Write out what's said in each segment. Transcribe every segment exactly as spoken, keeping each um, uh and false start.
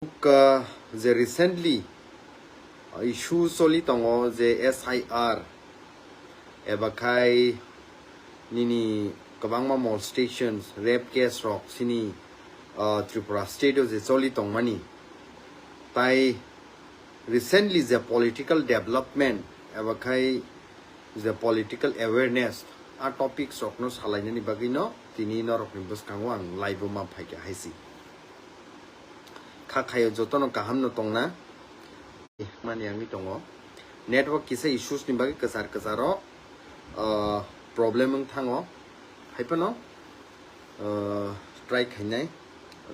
Ka je recently, uh, issue choli tongo je S I R eba khai nini kwbangma molestations, rape case rok sini, uh, Tripura state o je choli tongmani. Tai recently je political development eba khai je political awareness a topics rokno salainani bagwino tini norokni bwskango ang live o ma phaikha haisi. Kha khayo jotono kaham no tongna mani yangwi tongo. Network kisa issues ni bagwi kwchar kwcharo, uh, problem wng thango. Haiphano, uh, try khainai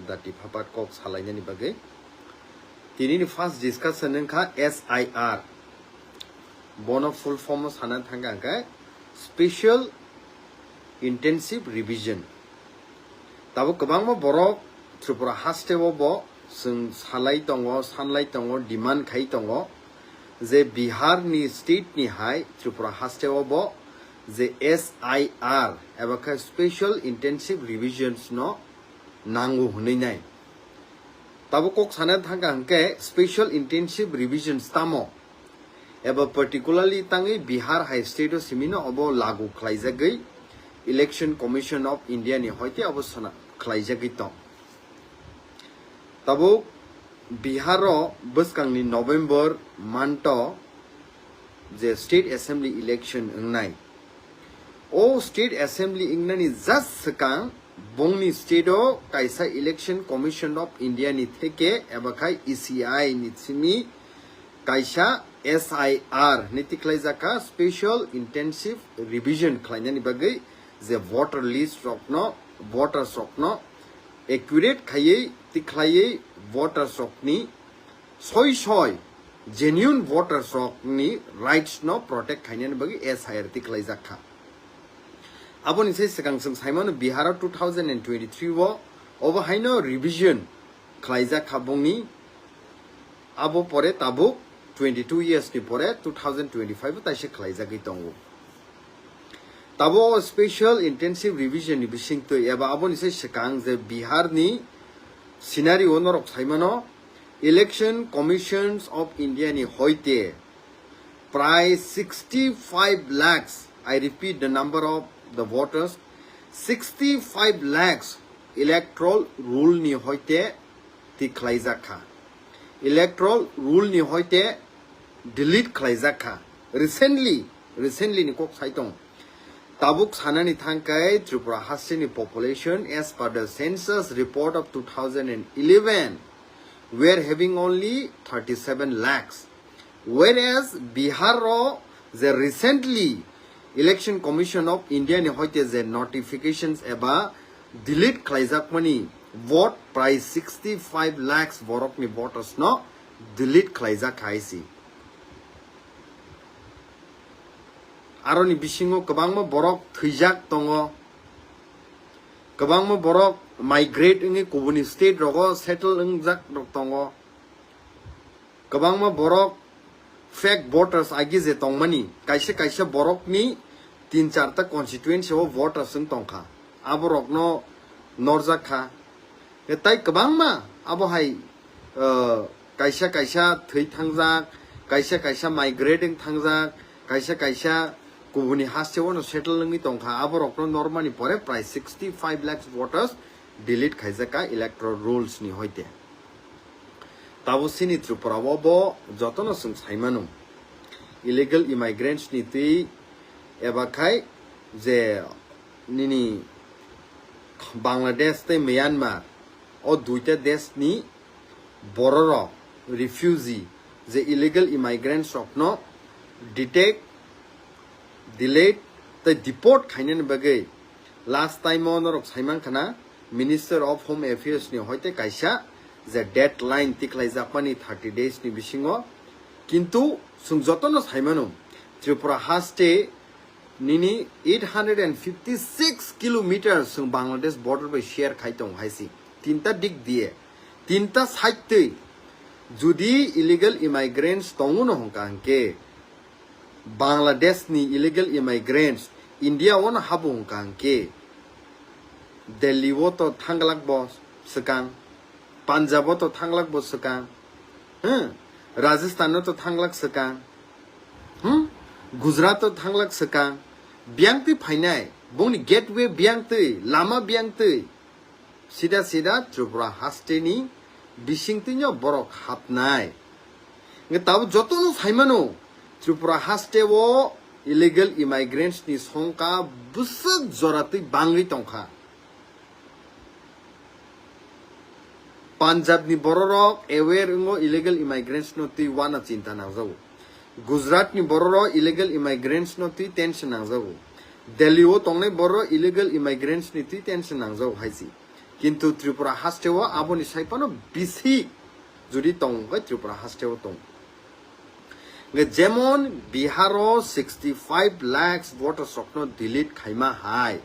dati phapat kok salainani bagwi. Tini ni first discussion wngkha S I R. Bono full form o sana thangkha hwnkhe Special Intensive Revision. Tabuk kwbangma borok Tripura haste o bo chwng salai tongo, sanlai tongo, demand khai tongo je Bihar ni state ni hai Tripura haste o bo je S I R eba khe Special Intensive Revisions no nango hwnwi nai. Tabuk kok sana thangkha hwnkhe Special Intensive Revisions tamo? Eba particularly tangwi Bihar hai state o simino obo lagu khlaijagwi Election Commission of India ni hoite obo sana khlaijagwi tong. Tabuk Bihar o bwskangni November month o je state assembly election wngnai. O state assembly wngnani just swkang bongni state o kaisa Election Commission of India ni theke eba khai E C I ni simi kaisa S I R ni tikhlaijak kha, Special Intensive Revision khlainani bagwi, je voter list rokno, voters rokno accurate khaiwi tikhlaiwi voters rokni soi soi genuine voters rokni rights no protect khainani bagwi S I R tikhlaijak kha. Aboni se swkang chwng saimano Bihar o two thousand and twenty-three o obo haino revision khlaijak kha bongni. Abo pore tabuk twenty-two years ni pore two thousand twenty-five o taisa khlaijagwi tongo. Tabuk o special intensive revision ni bisingtwi eba aboni se swkang je Bihar ni scenario norok saimano, Election Commissions of India ni hoite prai sixty-five lakhs, I repeat the number of the voters, sixty-five lakhs electoral roll ni hoite tikhlaijak kha. Electoral roll ni hoite delete khlaijak kha. Recently, recently ni kok sai tong. Tabuk sanani thangkai Tripura hasteni population as per the census report of two thousand and eleven were having only thirty-seven lakhs. Whereas Bihar o je recently Election Commission of India ni hoite je notifications eba delete khlaijakmani vote prai sixty-five lakhs borokni voters no delete khlaijak kha hai si. Aroni bisingo kwbangma borok thwijak tongo, kwbangma borok migrate wngwi kubuni state rogo settle wngjak rok tongo, kwbangma borok fake voters agi je tongmani, kaisa kaisa borokni tin charta constituency o voters wng tongkha, aborokno norjak kha. Tei kwbangma abo hai, uh, kaisa kaisa thwi thangjak, kaisa kaisa migrate wng thangjak, kaisa kaisa kubuni hasteo no settle wngwi tongkha, aborokno normani pore prai sixty-five lakhs voters delete khaijak kha electoral rolls ni hoite. Tabuk sini Tripura o bo jotono chwng saimano, illegal immigrants ni twi eba khai je nini Bangladesh tei Myanmar o duita desh ni bororok, refugee, je illegal immigrants rokno detect, delete tei deport khainani bagwi last time o norok saiman khana Minister of Home Affairs ni hoite kaisa je deadline tikhlaijakmani thirty days ni bisingo, kintu chwng jotono saimano Tripura haste nini eight hundred and fifty-six kilometers chwng Bangladesh border bai share khai tongo hai si. Tinta dik diye, tinta side twi, judi illegal immigrants tongo no hwnka hwnkhe, Bangladesh ni illegal immigrants India o no habo hwnka hwnkhe, Delhi o to thanglak bo swkang. Punjab o to thanglak bo swkang. Hmm? Rajasthan o to thanglak swkang. Hmm? Gujarat o thanglak swkang. Biyang twi phainai. Bongni gateway biyang twi, lama biyang twi. Sida sida Tripura haste ni bising twi no borok hapnai. Nge tabo joto no saimano. Tripura haste o illegal immigrants ni songkha bwswk jora twi bangwi tongkha. Punjab ni bororok aware wngo illegal immigrants no twi wana chinta nangjago. Gujarat ni bororok illegal immigrants no twi tension nangjago. Delhi o tongnai bororok illegal immigrants ni twi tension nangjago hai si. Kintu Tripura haste o aboni sai phano bisi jodi tong khe Tripura haste o tong. Nge jemon Bihar o sixty five lakhs voters rokno delete khaima hai.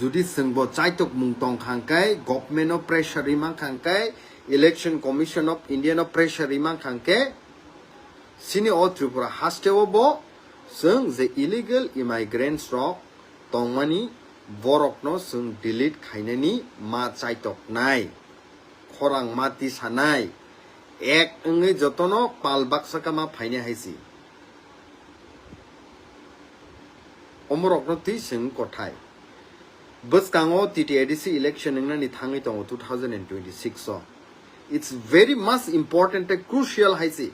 Jodi chwngbo chaitok mung tong khang khe, government no pressure ri mang khang khe, Election Commission of India no pressure ri mang khang khe, sini o Tripura haste o bo chwng je illegal immigrants rok tongmani borokno chwng delete khainani ma chaitok nai. Khorang ma tisanai. Ek wngwi jotono pal baksa khe ma phainai hai si. Omorokno twi chwng kothai. Bwskango T T A D C election wngnani thangwi tongo two thousand and twenty-six o. It's very much important tei crucial hai si.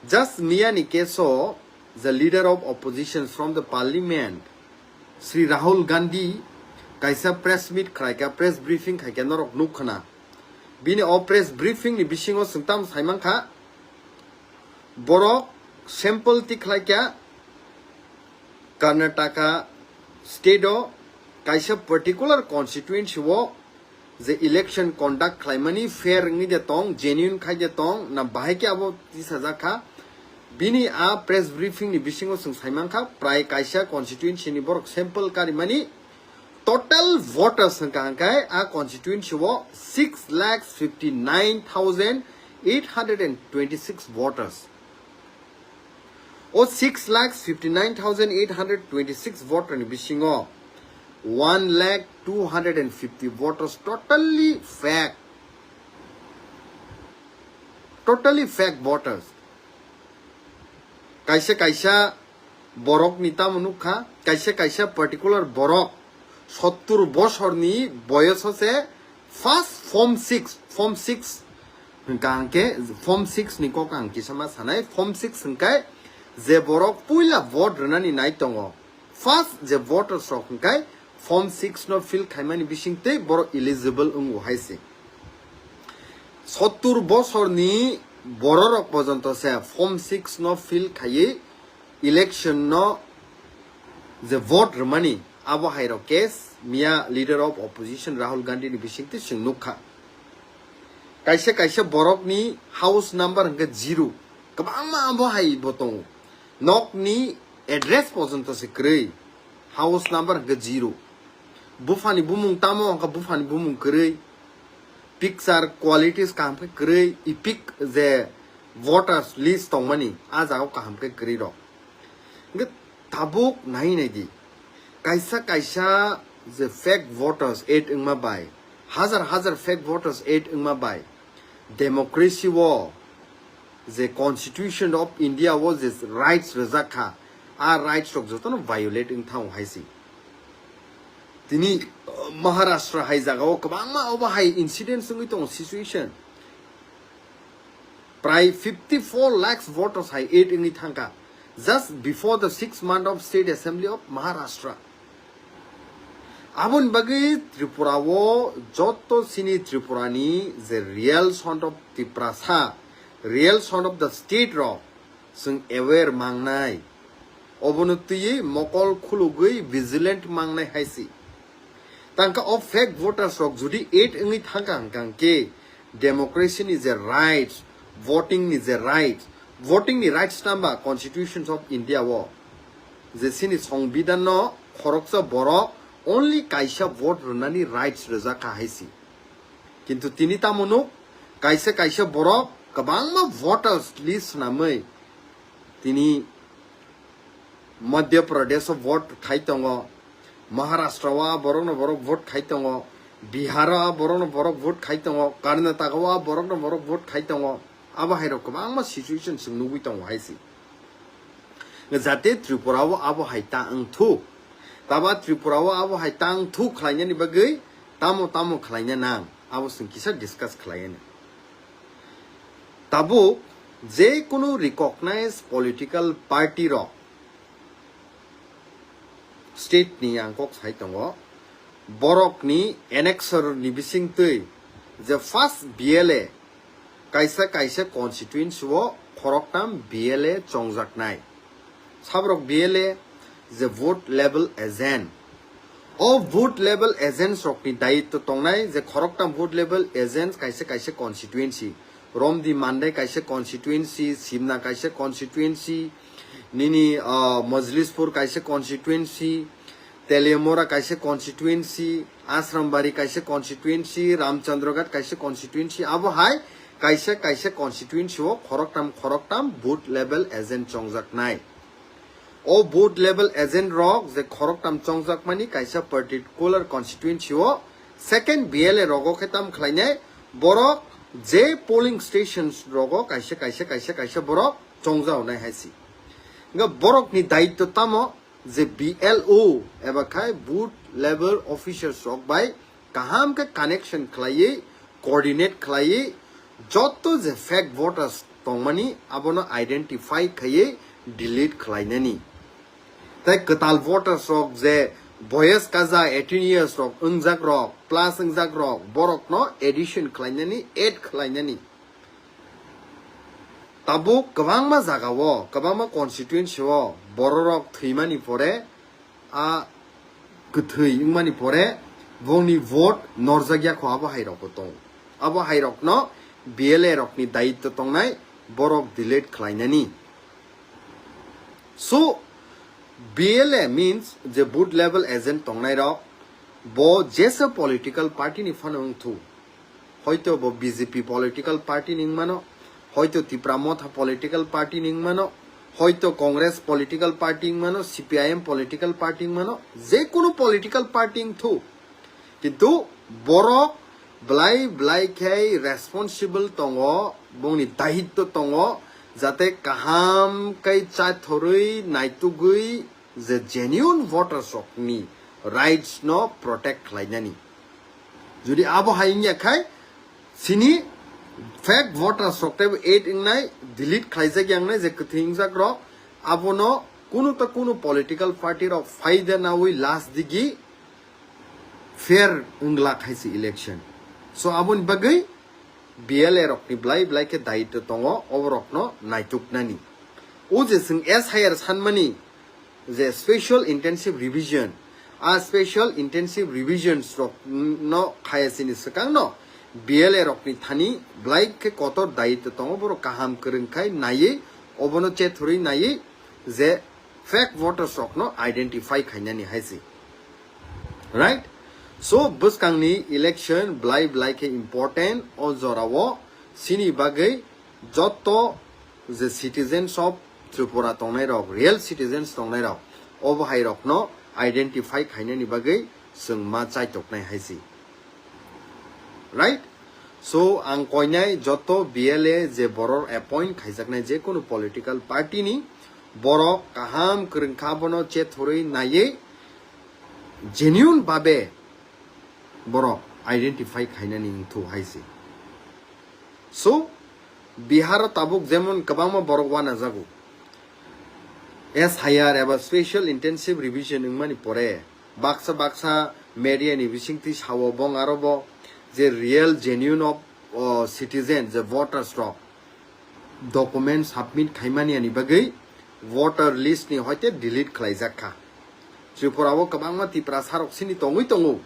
Just miyani case o the leader of opposition from the parliament, Shri Rahul Gandhi, kaisa press meet khlaikha, press briefing khaikha norok nukkhana. Bini o press briefing ni bisingo chwng tamo saimankha, borok sample tikhlaikha Karnataka state o kaisa particular constituency o je election conduct khlaimani fair wngwi de tong, genuine khai de tong, na bahai khe abo tisajak kha. Bini a press briefing ni bisingo chwng saimankha, prai kaisa constituency ni borok sample karimani total voters hwnkha hwnkhe a constituency o six lakhs fifty nine thousand eight hundred and twenty six voters. O six lakhs fifty nine thousand eight hundred twenty six voter ni bisingo one lakh two hundred and fifty voters totally fake. Totally fake voters. Kaisa kaisa borok ni tamo nukha, kaisa kaisa particular borok sottur bosor ni boyoso se first form six, form six hwnkha hwnkhe form six ni kok ang kisa ma sanai, form six hwnkhe je borok puila vote rwnani nai tongo, first je voters rok hwnkhe form six no fill khaimani bisingtwi borok eligible wngo hai se. Sottur bosor ni bororok porjonto se form six no fill khaiwi election no je vote rwmani abo hai rok case miya leader of opposition Rahul Gandhi ni bisingtwi chwng nukha. Kaisa kaisa borok ni house number hwnkhe zero, kwbangma abo hai bo tongo. Nok ni address porjonto se kwrwi, house number hwnkhe zero. Buphani bumung tamo hwnkhe buphani bumung kwrwi, picture qualities kaham khe kwrwi, epic je voters list tongmani a jaga o kaham khe kwrwi rok. Hwnkhe tabuk nai nai di, kaisa kaisa je fake voters add wngma bai, hazar hazar fake voters add wngma bai, democracy o je constitution of India o je rights rwjak kha, a rights rok jotono violate wng thango hai se. Tini, uh, Maharashtra hai jaga o kwbangma obo hai incidents wngwi tongo situation. Prai fifty four lakhs voters hai add wngwi thangkha just before the six month of State Assembly of Maharashtra. Aboni bagwi Tripura o joto chini Tripura ni je real sound of Tiprasa, real sound of the state rok chwng aware mangnai. Obono twiwi mokol khulugwi vigilant mangnai hai se. Tangkha o fake voters rok jodi add wngwi thangkha hwnkha hwnkhe democracy ni je rights, voting ni je rights, voting ni rights tamba constitutions of India o je chini songbidan no khoroksa borok only kaisa vote rwnani rights rwjak kha hai se. Kintu tini tamo nuk, kaisa kaisa borok kwbangma voters list swnamwi tini Madhya Pradesh o vote khai tongo, Maharashtra o a borokno borok vote khai tongo, Bihar o a borok no borok vote khai tongo, Karnataka o a borok no borok vote khai tongo. Abo hai rok kwbangma situation chwng nugwi tongo hai se. Jate Tripura o abo hai ta wng thu. Taba Tripura o abo hai ta wng thu khlainani bagwi tamo tamo khlaina nang, abo chwng kisa discuss khlai ani. Tabuk je kunu recognized political party rok state ni ang kok sai tongo, borok ni annexure ni bising twi je first B L A kaisa kaisa constituency o khoroktam B L A chongjaknai. Sabrok B L A je vote level agent. O vote level agents rokni dayitto tongnai je khoroktam vote level agents kaisa kaisa constituency. Romdi Mandai kaisa constituency, Simna kaisa constituency, nini, ah, Majlispur kaisa constituency, Teliamura kaisa constituency, Asrambari kaisa constituency, Ramchandraghat kaisa constituency, abo hai kaisa kaisa constituency o khoroktam khoroktam booth level agent chongjaknai. O booth level agent rok je khoroktam chongjakmani kaisa particular constituency o second B L A rogo khe tam khlainai, borok je polling stations rogo kaisa kaisa kaisa kaisa borok chongjaonai hai si. Hingkhe borokni daitto tamo je B L O eba khai booth level officers rok bai kaham khe connection khlaiwi, coordinate khlaiwi, jotto je fake voters tongmani abono identify khaiwi delete khlainani. Tei kwtal voters rok je boyes kaja eighteen years rok wngjak rok, plus wngjak rok, borokno addition khlainani, add khlainani. Tabuk kwbangma jagao, kwbangma constituency o bororok thwimani pore, a kwthwi wngmani pore bongni vote norjakya kho, abo hai rokbo tongo. Abo hai rokno B L A rokni dayitto tongnai, borok delete khlainani. So, B L A means je booth level agent tongnai rok, bo jesa political party ni phano wngthu. Hoito bo B J P political party ni wngmano, hoito Tipra Motha political party ni wngmano, hoito Congress political party wngmano, C P I M political party wngmano, je kunu political party wngthu. Kintu borok belai belai khe responsible tongo, bongni dayitto tongo, jate kaham khe chaithorwi naitugwi je genuine voters rokni rights no protect khlainani. Jodi abo hai wngya khai, sini fake voters rok teibo add wngnai, delete khlaijak ya wngnai je kwthwi wngjak rok, abono kunu ta kunu political party rok phaida nawi last digi fair wngla khai se election. So aboni bagwi B L A rokni belai belai khe dayitto tongo, oborokno naituknani. O je chwng S I R sanmani, je special intensive revision, a special intensive revisions rok no khaya chini swkang no B L A rokni thani belai khe kotor dayitto tongo, borok kaham kwrwng khai naiwi, obono chethurwi naiwi je fake voters rok no identify khainani hai se, right? So bwskangni election belai belai khe important, o jorao chini bagwi jotto je citizens of Tripura tongnai rok, real citizens tongnai rok, obo hai rokno identify khainani bagwi chwng ma chaitoknai hai si. Right? So ang koinai jotto B L A je borok appoint khaijaknai je kunu political party ni borok kaham kwrwng kha bono chethorwi naiwi genuine babe borok identify khainani wngthu hai si. So Bihar o tabuk jemon kwbangma borok wanajago. S I R eba special intensive revision wngmani pore baksa baksa media ni bisingtwi sao bong aro bo je real genuine of, o, citizen je voters rok document submit khaimani ani bagwi voter list ni hoite delete khlaijak kha. Tripura o kwbangma Tiprasa rok sini tongwi tongo.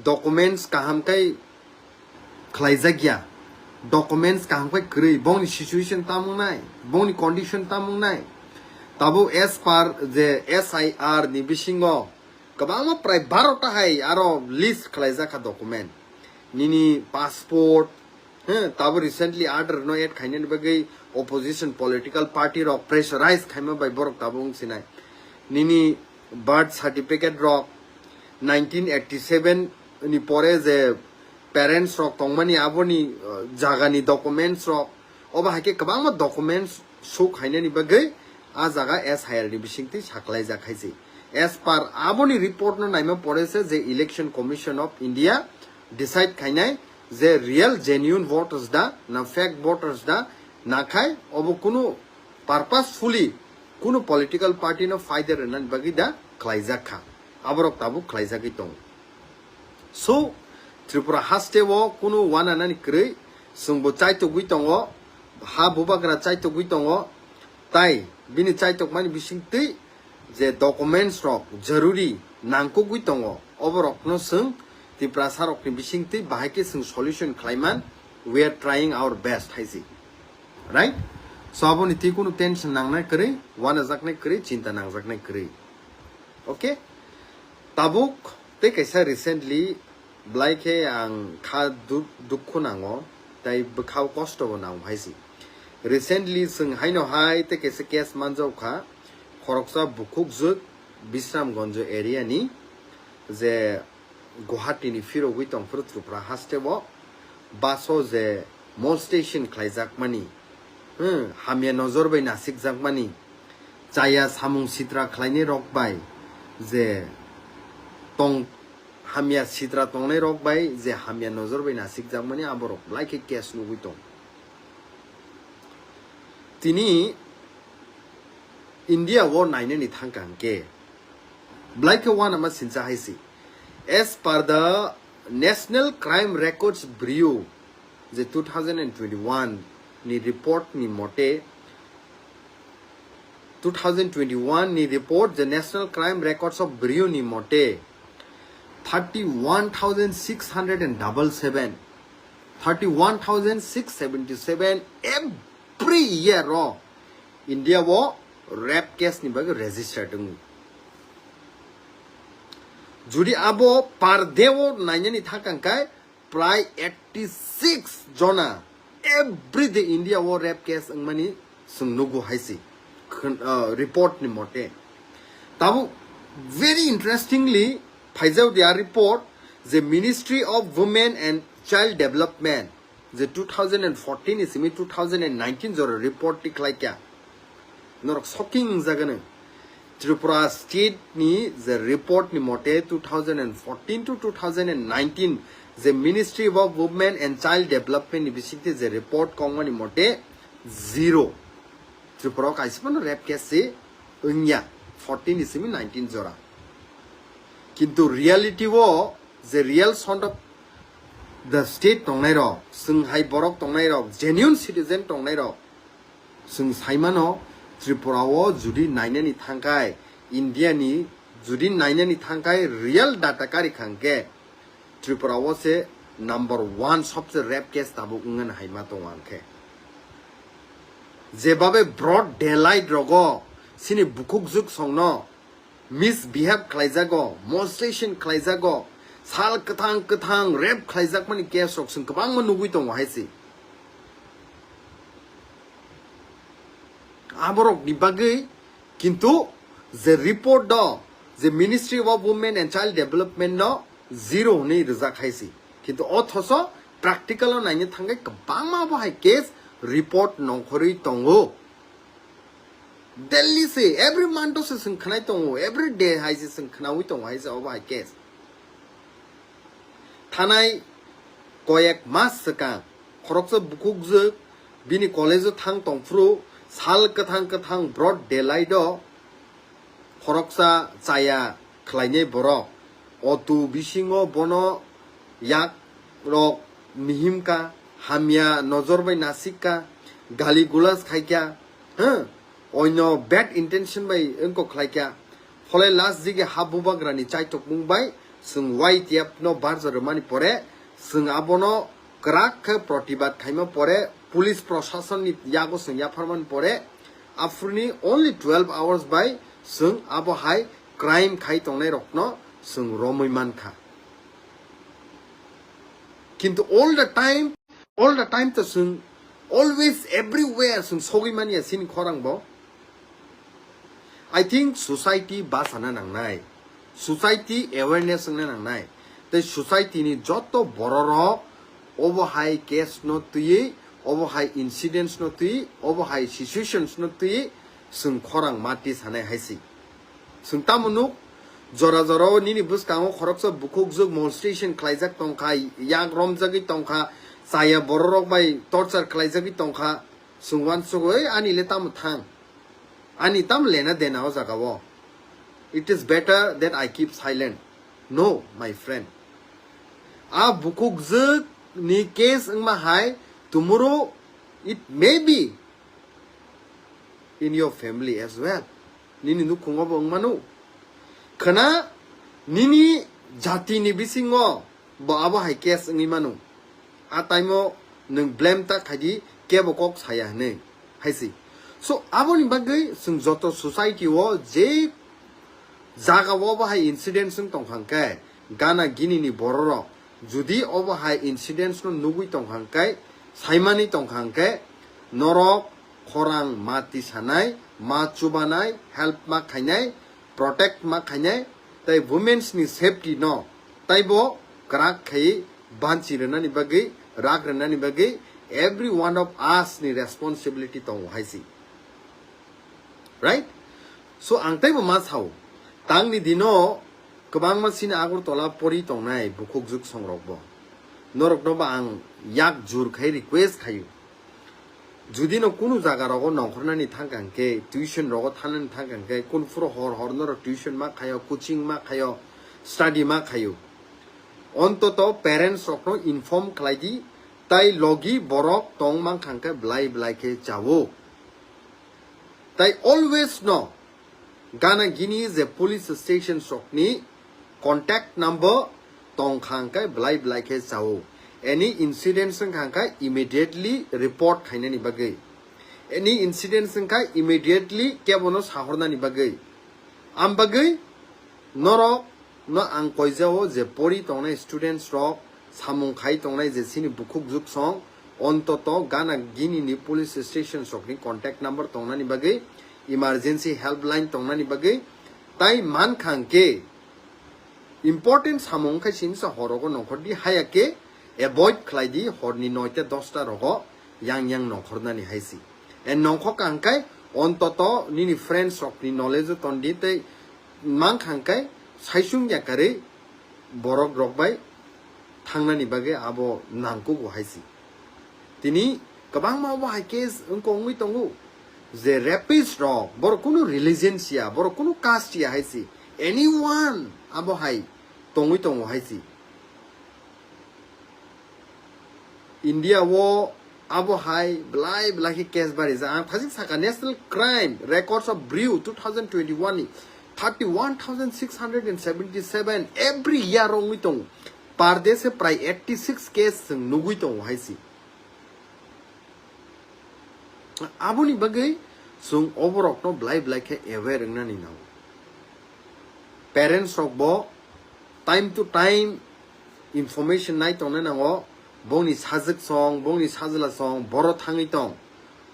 Documents kaham kai khlaijak ya, documents kaham kai kwrwi, bongni situation tamo wngnai, bongni condition tamo wngnai. Tabuk as per je S I R ni bisingo kwbangma prai baro ta hai aro list khlaijak kha document. Nini passport, he, tabuk recently order no add khainani bagwi opposition political party rok pressurize khaima bai borok tabuk wng sinai. Nini birth certificate rok, nineteen eighty-seven, ni pore je parents rok tongmani aboni, uh, jagani documents rok, obo hai khe kwbangma documents show khainani bagwi a jaga S I R ni bisingtwi saklaijak hai se. As per aboni report no naima pore se je Election Commission of India decide khainai je real genuine voters da na fake voters da, nakhai obo kunu purposefully kunu political party no faida rwnani bagwi da khlaijak kha, aborok tabuk khlaijagwi tongo. So, Tripura haste o kunu wananani kwrwi, chwngbo chaitogwi tongo, ha bubagra chaitogwi tongo, tai bini chaitokmani bisingtwi je documents rok jaruri nangkukgwi tongo, oborokno chwng Tiprasa rokni bisingtwi bahai khe chwng solution khlaiman, we are trying our best hai se. Right? So aboni twi kunu tension nangnai kwrwi, wanajaknai kwrwi, chinta nangjaknai kwrwi. Okay? Tabuk tei kaisa recently belai khe ang kha du-, dukhu nango, tai bwkhao kosto bo nango hai se. Recently chwng haino hai tei kaisa case manjao kha, khoroksa bukhukjwk Bisramganj area ni, je Guwahati ni phirogwi tongphuru Tripura haste o bus o je molestation khlaijakmani, hmm, hamya nojor bai nasikjakmani, chaya samung sitra khlainai rok bai je tong, hamya sitra tongnai rok bai je hamya nojor bai nasikjakmani aborok belai khe case nugwi tong. Tini India o nainani thangkha hwnkhe belai khe wanama sincha hai se. As per the National Crime Records Bureau, je two thousand and twenty-one ni report ni mote, two thousand twenty-one ni report, je National Crime Records of Bureau ni mote, thirty-one thousand six hundred and double seven, thirty-one thousand six seventy-seven every year o India o rape case ni bagwi registered wngo. Jodi abo per day o nainani thangkha hwnkhe prai eighty-six jona every day India o rape case wngmani chwng nugo hai se khn-, uh, report ni mote. Tabuk very interestingly phaijak dia report je Ministry of Women and Child Development je two thousand and fourteen ni simi two thousand and nineteen jora report tikhlaikha. Norok shocking wngjagano. Tripura state ni je report ni mote two thousand and fourteen to two thousand and nineteen je Ministry of Women and Child Development ni bisingtwi je report kongmani mote zero. Tripura o kaisa phano rape case se wngya, fourteen ni simi nineteen jora. Kintu reality o je real sound of the state tongnai rok, chwng hai borok tongnai rok, genuine citizen tongnai rok, chwng saimano Tripura o jodi nainani thangkai, India ni jodi nainani thangkai real data kari khangkhe Tripura o se number one sobse rape case tabuk wngmani hai ma tongo ang khe. Jebabe broad daylight rogo sini bukhuk juk songno misbehave khlaijago, molestation khlaijago, sal kwthang kwthang rape khlaijakmani case rok chwng kwbangma nugwi tongo hai se. Aborokni bagwi kintu je report do je Ministry of Women and Child Development no zero hwnwi rijak hai se. Kintu othoso practical o naina thangwi kwbangma bo hai case report nongkhorwi tongo. Daily se, every month o se chwng khwnai tongo, every day hai se chwng khwnawi tongo hai se obo hai case. Thanai koyek mas swkang khoroksa bukhukjwk bini college o thang tongphuru sal kwthang kwthang broad daylight o khoroksa chaya khlainai borok auto bisingo bono yak rok mihimka, hamya nojor bai nasikka, gali gulas khaikya, huh? Oino bad intention bai wngkok khlaikya. Pholai last jige ha bubagrani chaitokmung bai chwng Y T F no barja rwmani pore chwng abono kwrak khe protibad khaima pore, police proshasonni yago chwng yapharmani pore, aphuruni only twelve hours bai chwng abo hai crime khai tongnai rokno chwng romwi mankha. Kintu all the time, all the time to chwng always everywhere chwng sogwi manya chini khorang bo. I think society bachana nangnai, society awareness wngna nangnai. Tei society ni joto bororok obo hai case no twiwi, obo hai incidents no twiwi, obo hai situations no twiwi chwng khorang mati sanai hai si. Chwng tamo nuk, jora jora o nini bwskango khoroksa bukhukjwk molestation khlaijak tongkha, yak romjagwi tongkha, chaya bororok bai torture khlaijagwi tongkha, chwng uansukgo, "Ei, ani le tamo thang? Ani tamo lena dena o jaga o? It is better that I keep silent." No, my friend. A bukhukjwk ni case wngma hai, tomorrow it may be in your family as well. Nini nukhungo bo wngmano. Khwna nini jati ni bisingo bo abo hai case wngwi mano. A time o nwng blame ta khaidi, kebo kok saya hwnwi hai si. So, aboni bagwi chwng joto society o je jaga o bo hai incidents wng tongkha hwnkhe, gana gini ni bororok judi obo hai incidents no nugwi tongkha hwnkhe, saimani tongkha hwnkhe, norok khorang ma tisanai, ma chubanai, help ma khainai, protect ma khainai, tei women's ni safety no taibo kwrak khai banchi rwnani bagwi, rak rwnani bagwi every one of us ni responsibility tongo hai si. Right? So, ang teibo ma sao, tangni dino kwbangma chini Agartala pori tongnai bukhukjwk songrokbo. Norokno bo ang yak jur khai request khaio. Judi no kunu jaga rogo nongkhornani thangkha hwnkhe, tuition rogo thanani thangkha hwnkhe, kun phuru hor hor norok tuition ma khaio, coaching ma khaio, study ma khaio. Ontoto parents rokno inform khlai di, tai logi borok tong mankha hwnkhe belai belai khe chao. Tai always no gana gini je police station sokni contact number tong kha hwnkhe belai belai khe chao. Any incidents wngkha hwnkhe immediately report khainani bagwi. Any incidents wngkha immediately kebono sahornani bagwi. Am bagwi norok no ang koijao je pori tongnai students rok, samung khai tongnai je chini bukhukjwk song, ontoto gana gini ni police station sokni contact number tongnani bagwi, emergency helpline tongnani bagwi, tai mankha hwnkhe important samung khai sini sa horogo nongkhor di, haya khe avoid khlai di horni noita dosta rogo yang yang nongkhornani hai si. And nongkhor kha hwnkhe ontoto nini friends rokni knowledge o ton di tei mankha hwnkhe saisung yakarwi borok rok bai thangnani bagwi abo nangkugo hai si. Tini kwbangma obo hai case wngko wngwi tongo je rapist rok, borok kunu religion siya, borok kunu caste siya hai si, anyone abo hai tongwi tongo hai si. India o abo hai belai belai khe case barijak. Ang thajik saka National Crime Records of Bureau two thousand twenty-one ni thirty-one thousand six hundred and seventy-seven every year wngwi tongo. Per day se prai eighty-six case chwng nugwi tongo hai si. Aboni bagwi chwng oborokno belai belai khe aware wngnani nango. Parents rok bo time to time information nai tongna nango, bongni sajwk song, bongni sajwla song, boro thangwi tong,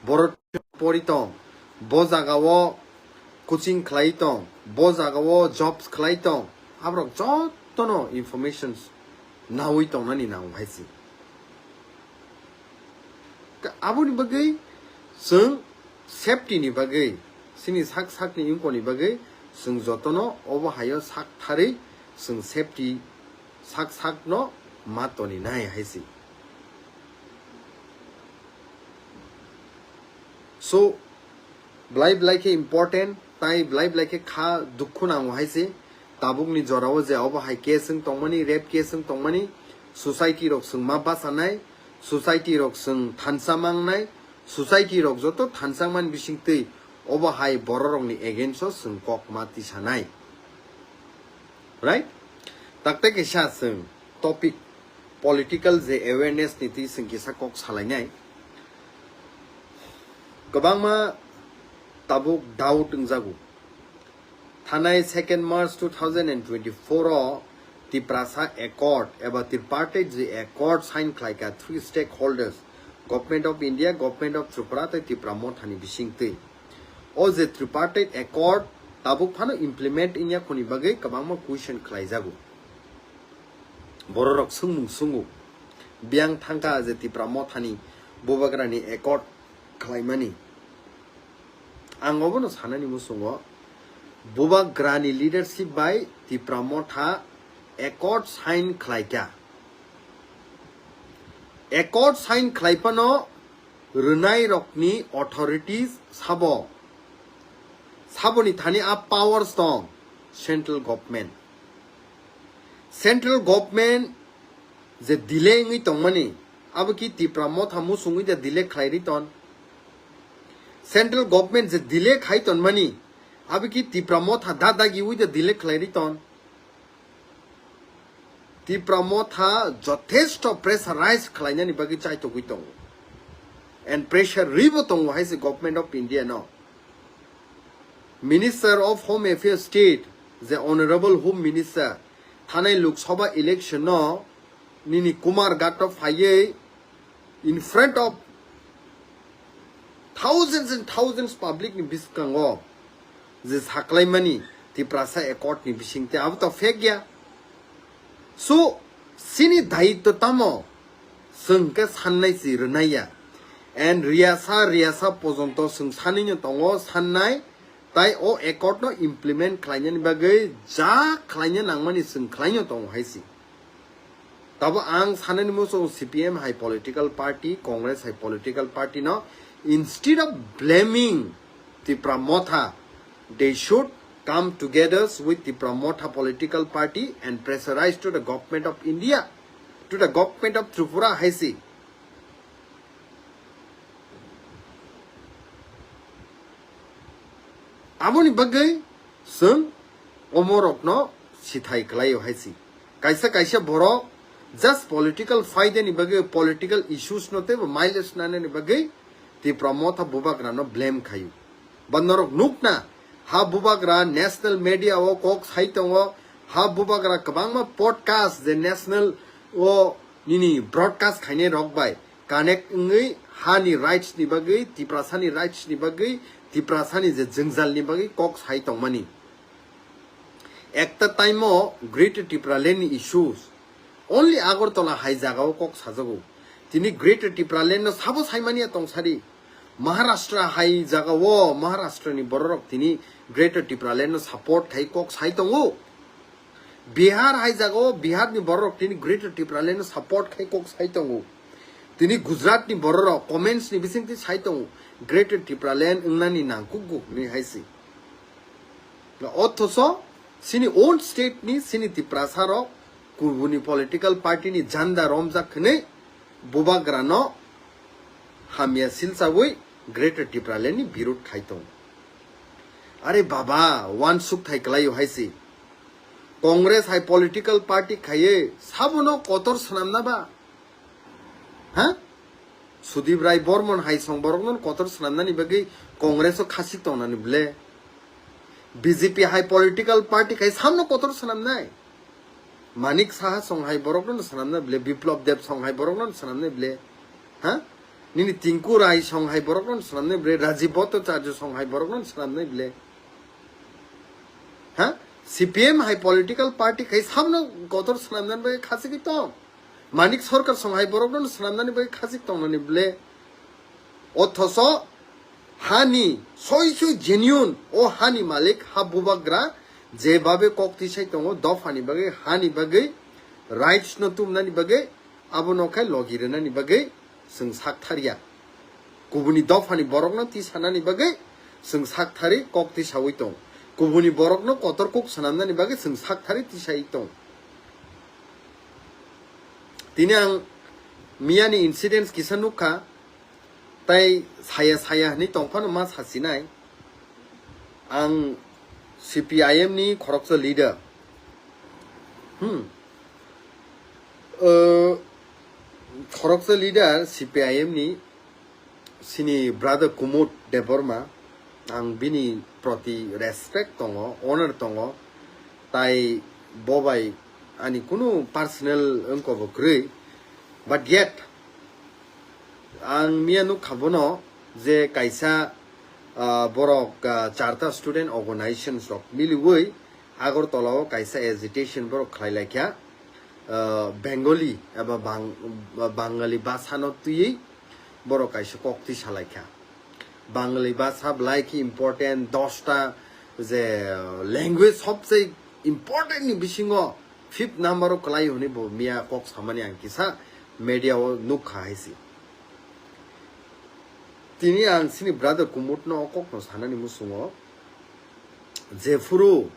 boro pori tong, bo jaga o coaching khlai tong, bo jaga o jobs khlai tong, aborok jotono informations nawi tongnani nango hai si. Ka-, aboni bagwi chwng safety ni bagwi, chini sak sakni wngkoni bagwi chwng jotono obo haio sak tharwi chwng safety sak sakno ma toni nai hai si. So, belai belai khe important, tai belai belai khe kha dukhu nango hai se. Tabukni jorao je obo hai case wng tongmani, rape case wng tongmani, society rok chwng ma bachanai, society rok chwng thansa mangnai, society rok joto thansa man bisingtwi obo hai bororokni against o chwng kok ma tisanai. Right? Takte kisa chwng topic political je awareness ni twi chwng kisa kok salainai. Kwbangma tabuk doubt wngjago. Thanai second March two thousand and twenty-four o Tiprasa Accord eba Tripartite je Accord sign khlaikha three stakeholders, Government of India, Government of Tripura tei Tipra Mothani bisingtwi. O je Tripartite Accord tabuk phano implement wngya khoni bagwi kwbangma question khlaijago. Bororok swngmung swngo, biyang thangkha je Tipra Mothani bubagrani accord khlaimani. Ang obono sanani muchungo, bubagrani leadership bai Tipra Motha accord sign khlaikha. Accord sign khlaiphano rwnairokni authorities sabo, saboni thani a powers tong central government. Central government je delay wngwi tongmani, abo ki Tipra Motha muchungwi da delay khlai ri ton? Central government je delay khai tonmani, abo ki Tipra Motha da dagiwi da delay khlai ri ton? Tipra Motha jothesto pressurize khlainani bagwi chaitogwi tongo. And pressure ribo tongo hai se Government of India no. Minister of Home Affairs State, je Honorable Home Minister, thanai Lok Sabha election no nini Kumar Ghat o phaiwi in front of thousands and thousands public ni bwskango je saklaimani Tiprasa accord ni bisingtwi, abo to fake ya. So, chini dayitto tamo? Chwng khe sannai si rwnai ya. And riyasa, riyasa pojonto chwng sanino tongo sannai, tai o accord no implement khlainani bagwi ja khlaina nangmani chwng khlaino tongo hai si. Tabo ang sanani muchung C P M hai political party, Congress hai political party no, instead of blaming Tipra Motha, they should come together with Tipra Motha political party and pressurize to the government of India, to the government of Tripura hai si. Aboni bagwi chwng omorokno sithai kwlaio hai si. Kaisa kaisa borok just political faidani bagwi, political issues no teibo mileage nanani bagwi Tipra Motha bubagrano blame khaio. Ba norok nukna, ha bubagra national media o kok sai tongo, ha bubagra kwbangma podcast je national o nini broadcast khainai rok bai connect wngwi hani rights ni bagwi, Tiprasani rights ni bagwi, Tiprasani je jwngjal ni bagwi kok sai tongmani. Ekta time o Greater Tipraland ni issues only Agartala hai jaga o kok sajago. Tini Greater Tipraland no sabo saimani ya tongsari. Maharashtra hai jaga o Maharashtra ni bororok tini Greater Tipraland no support khai kok sai tongo. Bihar hai jaga o Bihar ni bororok tini Greater Tipraland no support khai kok sai tongo. Tini Gujarat ni bororok comments ni bisingtwi sai tongo, Greater Tipraland wngnani nangkukgo hwnwi hai si. Othoso chini own state ni chini Tiprasa rok kubuni political party ni janda romjak hwnwi bubagrano hamya silchawi Greater Tipraland ni birud khai tongo. Are baba, wansuk thai kwlaio hai si. Congress hai political party khaiye sabono kotor swnamna ba? Ha? Sudip Rai Bormon hai song borokno kotor swnamnani bagwi Congress o khasik tongnani ble? B J P hai political party khai samno kotor swnamnai? Manik Saha song hai borokno swnamnai ble? Biplab Deb song hai borokno swnamnai ble? Ha? Nini Tinku Rai song hai borokno swnamnai ble? Rajiv Bhattacharya song hai borokno swnamnai ble? Ha? C P M hai political party khai samno kotor swnamnani bagwi khasik tong? Manik Sarkar song hai borokno swnamnani bagwi khasik tongnani ble? Othoso hani soi soi genuine o hani malik ha bubagra jebabe kok tisai tongo dophani bagwi, hani bagwi, rights no tumnani bagwi, abono khai logi rwnani bagwi chwng sak thariya. Kubuni dophani borokno tisanani bagwi chwng sak thari kok tisawi tong. Kubuni borokno kotor kuk swnamnani bagwi chwng sak thari tisai tong. Tini ang miyani incidents kisa nukha, tai saya saya hwnwi tongphano ma sasinai. Ang C P I M ni khoroksa leader. Hmm. Uh, khoroksa leader C P I M ni sini brother Kumud Debbarma, ang bini proti respect tongo, honor tongo, tai bo bai ani kunu personal wngkobo kwrwi, but yet ang miya nukha bono je kaisa, ah, borok, ah, charta student organizations rok miliwi Agartala o kaisa agitation borok khlai laikha. ah, Bengali eba Bang-, Bangali bhasano twiwi borok kaisa kok twi salaikha. Bangali bhasa belai khe important, dosta je language sobse important ni bisingo fifth number o kwlai hwnwi bo miya kok samani ang kisa media o nukha hai se. Tini ang chini brother Kumut no o kok no sanani muchungo, jephuru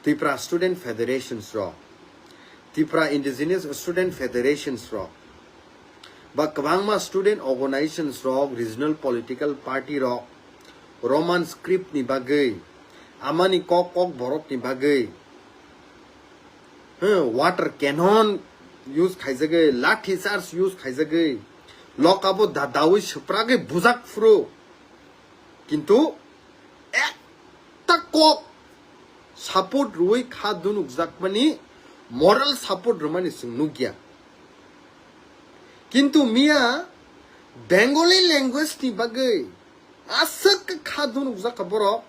Tipra Student Federations rok, Tipra Indigenous Student Federations rok, ba kwbangma student organizations rok, regional political party rok, Roman script ni bagwi, amani kok kok borok ni bagwi, hmm, water cannon use khaijagwi, lathi charge use khaijagwi, lokabo dadawi swpragwi bujak phuru. Kintu ekta kok support rwui kha dunukjakmani, moral support rwmani chwng nukya. Kintu miya Bengali language ni bagwi aswk kha dunukjak kha borok,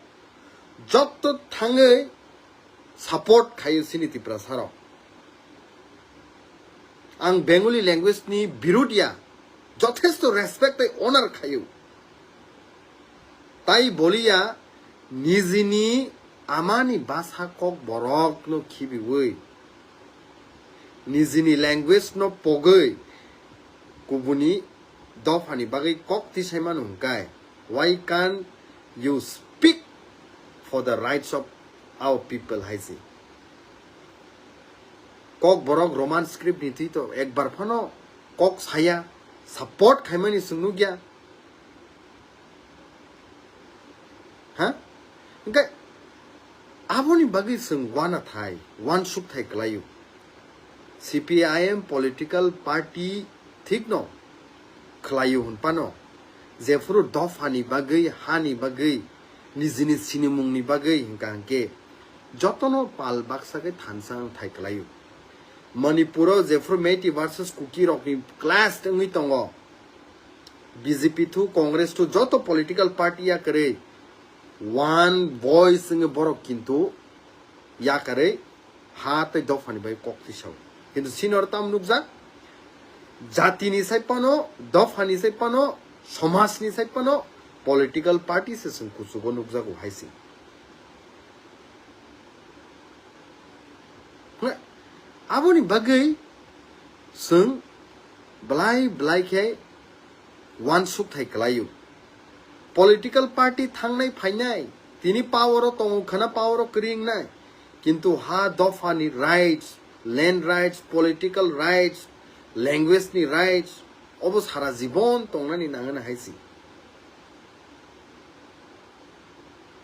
jotto thangwi support khaio chini Tiprasa rok. Ang Bengali language ni birud ya, jothesto respect tei honor khaio. Tai boliya nijini amani basa kok borok no khibiwi, nijini language no pogwi kubuni dophani bagwi kok tisai mano hwnkai. Why can't you speak for the rights of our people? Hai se. Kok borok Roman script ni twi to ekbar phano kok saya, support khaimani chwng nukya. Ha? Hwnkhe aboni bagwi chwng uanathai, uansukthai kwlaio. C P I M political party thikno khwlaio hwnphano, jephuru dophani bagwi, hani bagwi, nijini sinimungni bagwi hwnkha hwnkhe jotono pal baksa khe thansa wngthai kwlaio. Manipuro jephuru Meitei versus Kuki rokni clash wngwi tongo, B J P thu, Congress thu, joto political party yakarwi one voice wngwi borok kintu yakarwi ha tei dophani bai kok tisao. Kintu sinor tam nukjak, jatini sai phano, dophani sai phano, somajni sai phano political party se chwng kuchugo nukjago hai se. Hwnwi aboni bagwi chwng belai belai khe uansukthai kwlaio. Political party thangnai phainai, tini power o tongo khwna power o kwrwi wngnai, kintu ha dophani rights, land rights, political rights, language ni rights, obo sara jibon tongnani nangani hai se.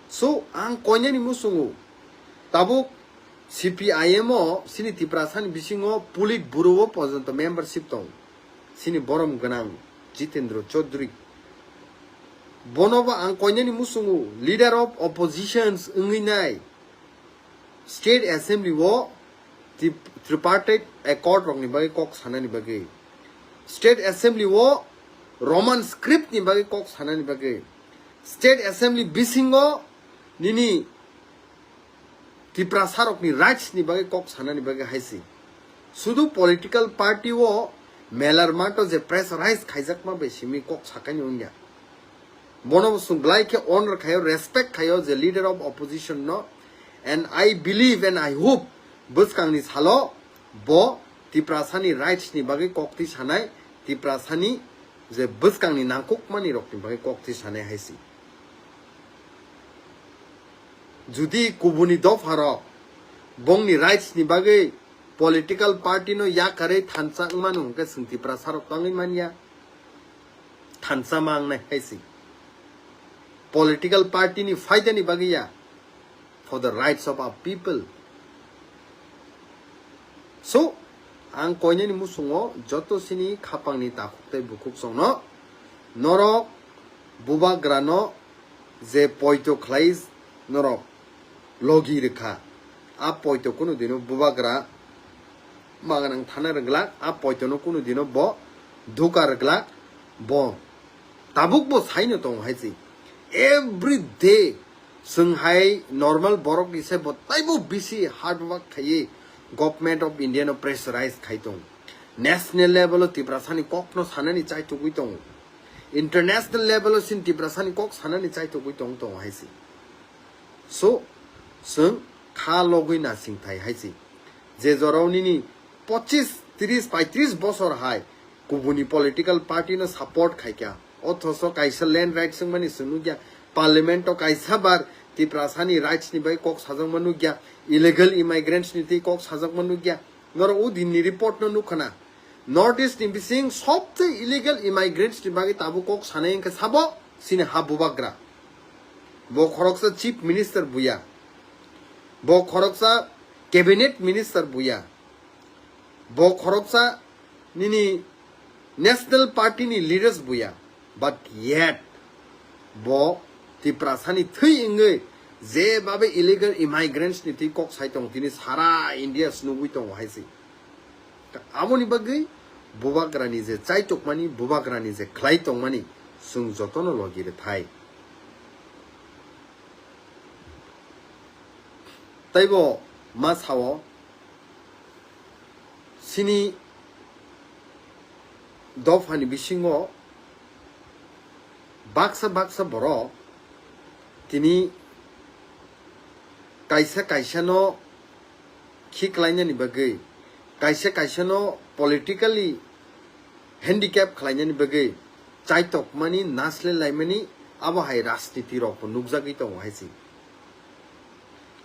So, ang koinani muchungo, tabuk C P I M o, chini Tiprasani bisingo Politburo o porjonto membership tong, chini borom gwnang Jitendra Chaudhary. Bonobo ang koinani muchungo leader of oppositions wngwi nai. State Assembly o tri-, tripartite accord rokni bagwi kok sanani bagwi, State Assembly o Roman script ni bagwi kok sanani bagwi, State Assembly bisingo nini Tiprasa rokni rights ni bagwi kok sanani bagwi hai se. Sudu political party o melar mato je pressurize khaijakma bai simi kok sakani wngya. Bono bo chwng belai khe honor khaio, respect khaio je leader of opposition no. And I believe and I hope bwskangni salo bo Tiprasani rights ni bagwi kok twi sanai, Tiprasani je bwskangni nangkukmani rokni bagwi kok twi sanai hai se. Judi kubuni dopharok bongni rights ni bagwi political party no yakarwi thansa wngmano hwnkhe chwng Tiprasa rok tangwi manya. Thansa ma wngnai hai se. Political party ni phaida ni bagwi ya, for the rights of our people. So, ang koinani muchungo joto sini khapangni takhuk tei bukhuk songno, norok bubagrano je poito khlai norok logi rwkha, a poito kunu dino bubagra maganang thana rwglak, a poitono kunu dino bo duka rwglak, bo tabuk bo saino tongo hai se. Every day chwng hai normal borok ni se bo taibo bisi hard work khaiwi Government of India no pressurize khai tongo. National level o Tiprasani kokno sanani chaitugwi tongo. International level o sin Tiprasani kok sanani chaitugwi tong tongo hai se. So, chwng kha logwi nasing thai hai se. Je jorao nini pochis, tris, paitris bosor hai kubuni political party no support khaikha. Othoso kaisa land rights wngmani chwng nukya. Parliament o kaisa bar Tiprasani rights ni bai kok sajakma nukya. Illegal immigrants ni twi kok sajakma nukya. Norok o dinni report no nukha na. North East ni bising sobse illegal immigrants ni bagwi tabuk kok sanai wngkha sabo sini ha bubagra. Bo khoroksa chief minister buya. Bo khoroksa cabinet minister buya. Bo khoroksa nini national party ni leaders buya. But yet, bo Tiprasani thwi wngwi je babe illegal immigrants ni twi kok sai tong tini sara India snugwi tongo hai se. Aboni bagwi bubagrani je chaitokmani, bubagrani je khlai tongmani, chwng jotono logi rwthai. Taibo ma sao, sini dophani bisingo baksa baksa borok tini kaisa kaisa no khiklainani bagwi, kaisa kaisa no politically handicap khlainani bagwi chaitokmani, nasle laimani, abo hai rajniti rok bo nukjagwi tongo hai se.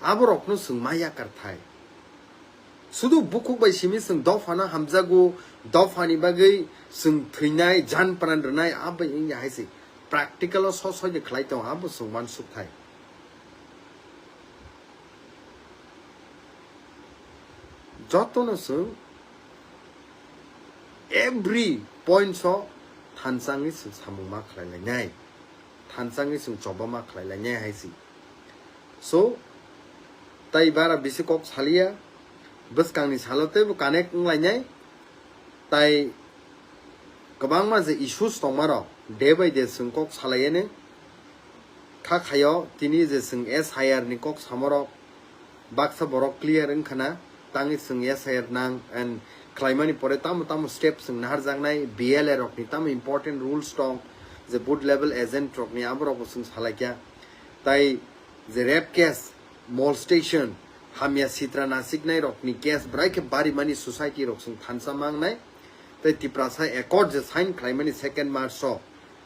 Aborokno chwng ma yakar thai. Sudu bukhuk bai simi chwng dophano hamjago, dophani bagwi chwng thwinai, jan pran rwnai, abo wngya hai se. Practical o so soi de khlai tongo, abo chwng uansuk thai. Jotono chwng every points o thansa wngwi chwng samung ma khlai lainai, thansa wngwi chwng choba ma khlai lainai hai se. So, tai bara bisi kok saliya, bwskangni salo teibo connect wng lainai, tai kwbangma je issues tongmarok day by day chwng kok salaiyani kha khayo, tini je chwng S I R ni kok samorok baksa borok clear wngkha na, tangwi chwng S I R nang and khlaimani pore tamo tamo step chwng naharjaknai, B L A rokni tamo important rules tong, je booth level agent rokni aborokbo chwng salaikha. Tai je rape case, molestation, hamya sitra nasiknai rokni case bwrai khe barimani society rok chwng thansa mangnai. Tai Tiprasa Accord je sign khlaimani second March o,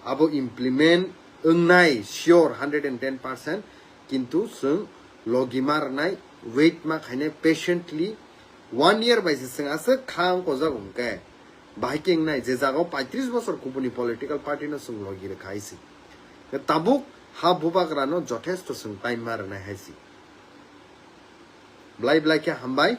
abo implement wngnai sure hundred and ten percent, kintu chwng logi ma rwnai, wait ma khainai patiently, one year bai se chwng aswk kha wng kojak hwnkhe, bahai khe wngnai je jagao paitris bosor kubuni political party no chwng logi rwkha hai se. Tabuk ha bubagrano jothesto chwng time ma rwnai hai se. Blai blai khe hambai.